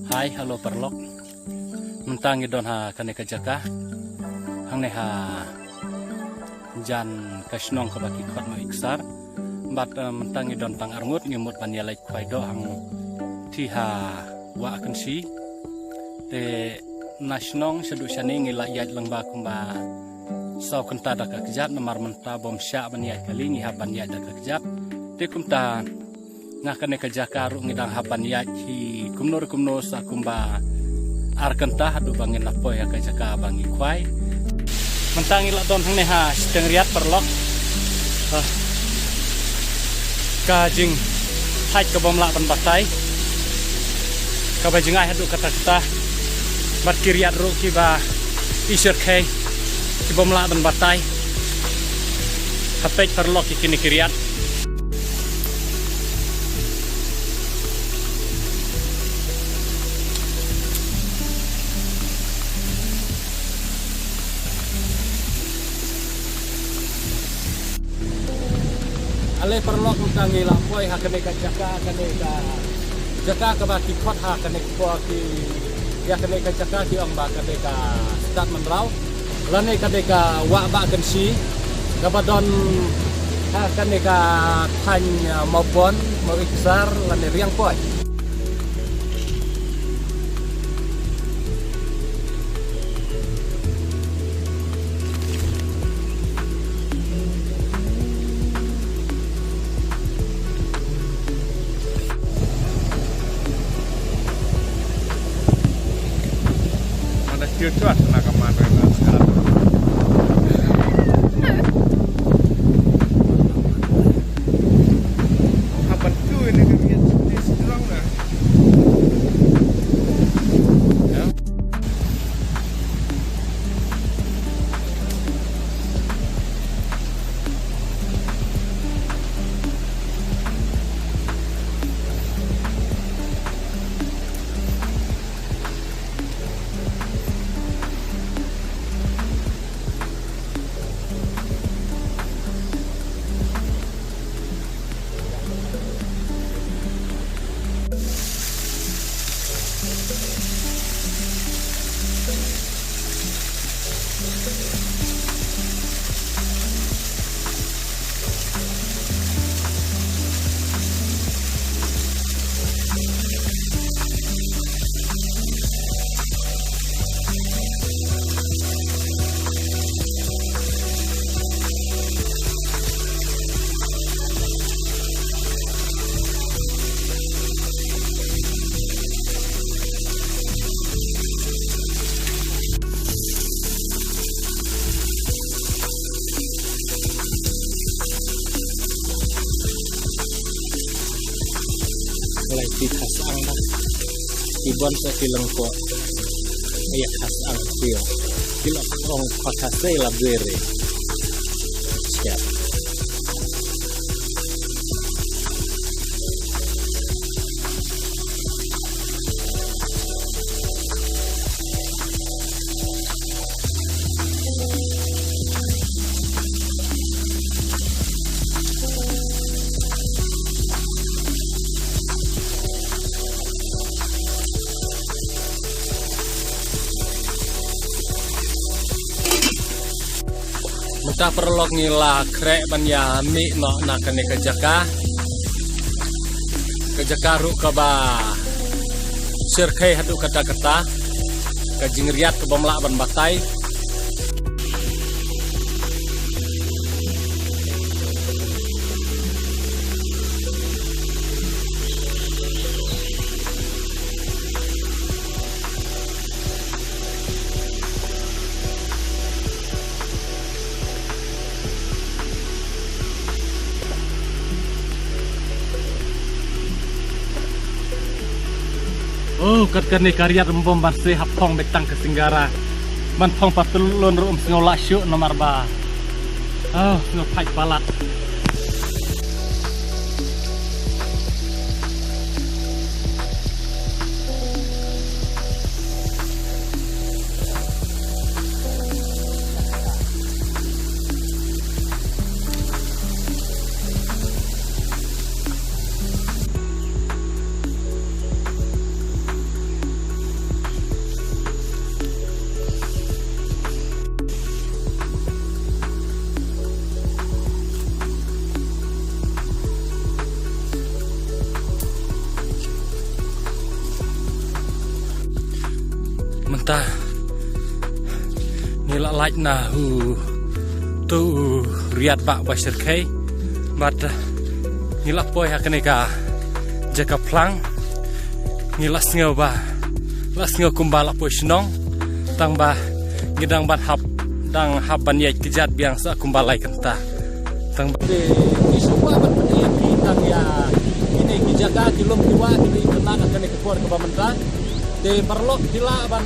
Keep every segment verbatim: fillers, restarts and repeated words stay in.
Hi, hello paralok. Mynta ngi don ha kane ka jaka hangne ha jan ka shnong kaba ki khot Mawiksar. Bad, eh, mynta ngi don tang arngut, ngi mut ban ïaleit khwai doh hangtei ha Wah Kynshi. Te na shnong shaduh shane ngi la ïaid lang ba kumba saw kynta da ka kjat, namar mynta bym shah ban ïaid kali, ngi hap ban ïaid da ka kjat. Te kumta na kane ka jaka ruh ngi dang hap ban ïaid hi kumno re kumno sa kumba ar kynta haduh ba ngin la poi ha ka jaka ba ngi khwai. Mynta ngi la don hangne ha shiteng riat paralok. Ah. Ka jingthait ka bym lah ban batai. Kaba jngai haduh katta katta. Bad ki riat ruh kiba i shyrkhei ki bym lah ban batai. Ha peit paralok ïa kine ki riat. Ale paralok, mynta ngi la poi ha kane ka jaka, kane ka jaka kaba ki khot ha kane ka por ki, ïa kane ka jaka ki ong ba kane ka Stad Mynraw. Lane kane ka Wah Bah Kynshi, kaba don ha kane ka thaiñ, ah, Mawbon, Mawiksar lane Riangpoi. Mana chill chuat na ka man ren na sekarang. Apa tu ini dia strong dah. Ya. Lai ti khasang na. Ti bon sa ti lengko. Ïa khasang ti. Ti lok ong khasang la bere. Siap. Mynta paralok ngi la khreh ban ïa mih noh na kane ka jaka. Ka jaka ruh kaba shyrkhei haduh katta katta. Ka jingriat ka bym lah ban batai. Oh, kat kane ka riat rumbom ban se hap phong beit tang ka Singara. Ban phong pat lun ruh ym sngew lah shuh namar ba. Oh, sngew pait palat. Mynta ngi la lait na u tu u riat ba ba syrkhei. Bad ngi la poi ha kane ka jaka phlang. Ngi la sngew ba la sngew kumba la poi shnong. Tang ba ngi dang ban hap dang hap ban ïaid kjat biang sa kumba lai kynta. Tang ba te ki shu kwah ban pyni ïa ki tang ïa kine ki jaka ki lum ki wah ki dei kynna ha kane ka por kaba mynta. Te paralok ki lah ban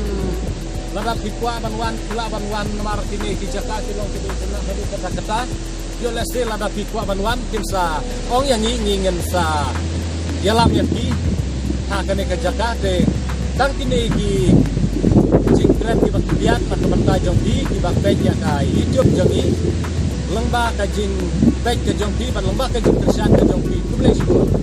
lada phi kwah ban wan ki lah ban wan namar kine ki jaka ki long ki dei kynna ha dei kata kata. Ïoh lehse lada phi kwah ban wan kin sa ong ïa ngi ngi ngin sa ïalam ïa phi ha kane ka jaka te tang kine ki jingkren kiba khyndiat na ka bynta jong phi kiba peit ïa ka YouTube jong ngi. Lyngba ka jingpeit ka jong phi bad lyngba ka jingkyrshan ka jong phi. Khublei shibun.